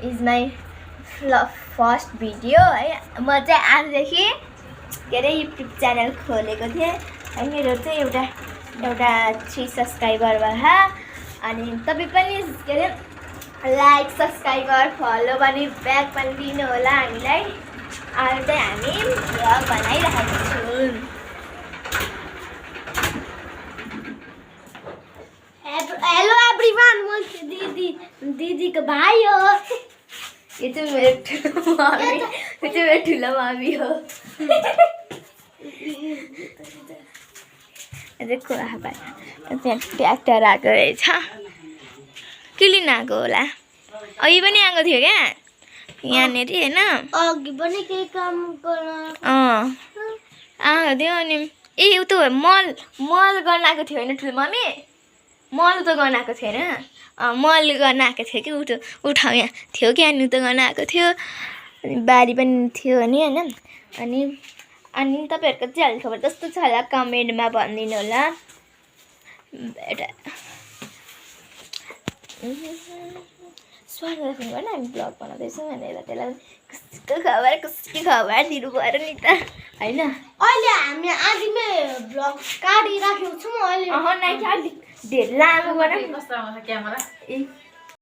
Is my first video है। म चाहिँ आजदेखि के अरे युट्युब च्यानल खोलेको थिएँ है। मेरो चाहिँ एउटा 3 सब्सक्राइबर भयो। अनि तपाईँ पनि के अरे लाइक सब्सक्राइबर फलो पनि ब्याक पनि दिनु होला हामीलाई। अहिले चाहिँ हामी भ्लग बनाइरहेको छौँ। हेलो एभ्रीवन, म दिदीको भाइ हो। यो चाहिँ मेरो ठुलो मामी हो। ट्र्याक्टर आएको रहेछ। के लिन आएको होला? अघि पनि आएको थियो क्या यहाँनिर होइन। अघि पनि केही काम गर्न आएको थियो। अनि ए उ त मल गर्न आएको थियो होइन ठुलो मम्मी? मल त गर्न आएको थिएन। मल गर्न आएको थियो कि उठाउ यहाँ थियो कि अनि त गर्न आएको थियो। अनि बारी पनि थियो नि होइन। अनि तपाईँहरूको चाहिँ हालखबर कस्तो छ होला कमेन्टमा भनिदिनु होला। एउटा स्वागत गर्नु भएन हामी ब्लग बनाउँदैछौँ भनेर त्यसलाई कसको खबर दिनु पऱ्यो नि त होइन। अहिले हामी आदिमै भ्लग काटिराखेको छौँ। अहिले अलिक धेरै लामो गर कस्तो आउँछ क्यामेरा? ए